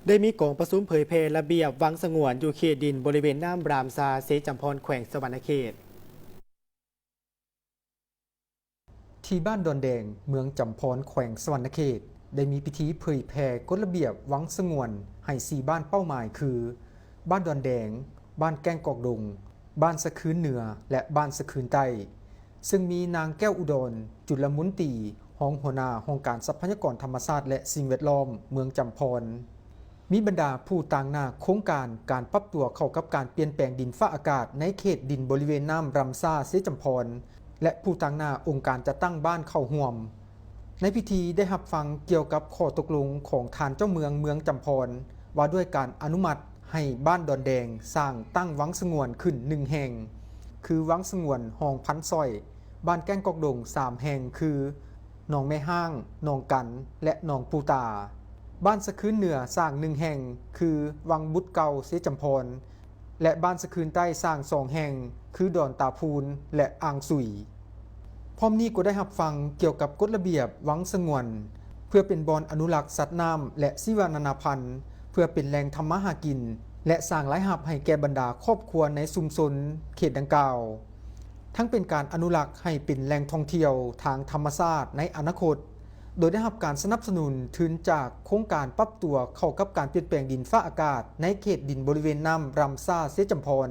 ໄດ້ມີກອງປະຊຸມເຜີຍແຜ່ລະບຽບວັງສະຫງວນຢູ່ເຂດດິນບໍລິເວນນ້ຳຣາມຊາ ເຊຈຳພອນ ແຂວງສະຫວັນນະເຂດ. ທີ່ບ້ານດອນແດງ ເມືອງຈຳພອນ ແຂວງສະຫວັນນະເຂດ ໄດ້ມີພິທີເຜີຍແຜ່ກົດລະບຽບວັງສະຫງວນໃຫ້ສີ່ບ້ານເປົ້າໝາຍຄື ບ້ານດອນແດງ, ບ້ານແກ້ງກອກດົງ, ບ້ານສະຄືນເໜືອ ແລະ ບ້ານສະຄືນໃຕ້. ເຊິ່ງມີນາງ ແກ້ວອຸດອນ ຈຸລະມົນຕີ ຮອງຫົວໜ້າຫ້ອງການຊັບພະຍາກອນທຳມະຊາດ ແລະ ສິ່ງແວດລ້ອມເມືອງຈຳພອນ ມີບັນດາຜູ້ຕາງໜ້າໂຄງການການປັບຕົວເຂົ້າກັບການປ່ຽນແປງດິນຟ້າອາກາດໃນເຂດດິນບໍລິເວນນ້ຳຣຳຊາ ເຊຈຳພອນ ແລະ ຜູ້ຕາງໜ້າອົງການຈັດຕັ້ງບ້ານເຂົ້າຮ່ວມ. ໃນພິທີໄດ້ຮັບຟັງກ່ຽວກັບຂໍ້ຕົກລົງຂອງທ່ານເຈົ້າເມືອງເມືອງຈຳພອນ ວ່າດ້ວຍການອະນຸມັດໃຫ້ບ້ານດອນແດງສ້າງຕັ້ງວັງສະຫງວນຂຶ້ນໜຶ່ງແຫ່ງ ຄືວັງສະຫງວນຮ່ອງພັນສ້ອຍ, ບ້ານແກ້ງກອກດົງສາມແຫ່ງ ຄື ໜອງແມ່ຮ້າງ, ໜອງກັນ ແລະ ໜອງປູຕາ, ບ້ານສະຄືນເໜືອສ້າງໜຶ່ງແຫ່ງ ຄື ວັງບຸດເກົ່າ ເຊຈຳພອນ ແລະ ບ້ານສະຄືນໃຕ້ສ້າງສອງແຫ່ງ ຄື ດອນຕາພູນ ແລະ ອ່າງສຸຍ. ພ້ອມນີ້ກໍໄດ້ຮັບຟັງກ່ຽວກັບກົດລະບຽບວັງສະຫງວນ ເພື່ອເປັນບ່ອນອະນຸລັກສັດນ້ຳ ແລະ ຊີວະນານາພັນ ເພື່ອເປັນແຫຼ່ງທຳມາຫາກິນ ແລະ ສ້າງລາຍຮັບໃຫ້ແກ່ບັນດາຄອບຄົວໃນຊຸມຊົນເຂດດັ່ງກ່າວ, ທັງເປັນການອະນຸລັກໃຫ້ເປັນແຫຼ່ງທ່ອງທ່ຽວທາງທຳມະຊາດໃນອະນາຄົດ, ໂດຍໄດ້ຮັບການສະໜັບສະໜູນທຶນຈາກໂຄງການປັບຕົວເຂົ້າກັບການປ່ຽນແປງດິນຟ້າອາກາດໃນເຂດດິນບໍລິເວນນ້ຳຣຳຊາ ເຊຈຳພອນ.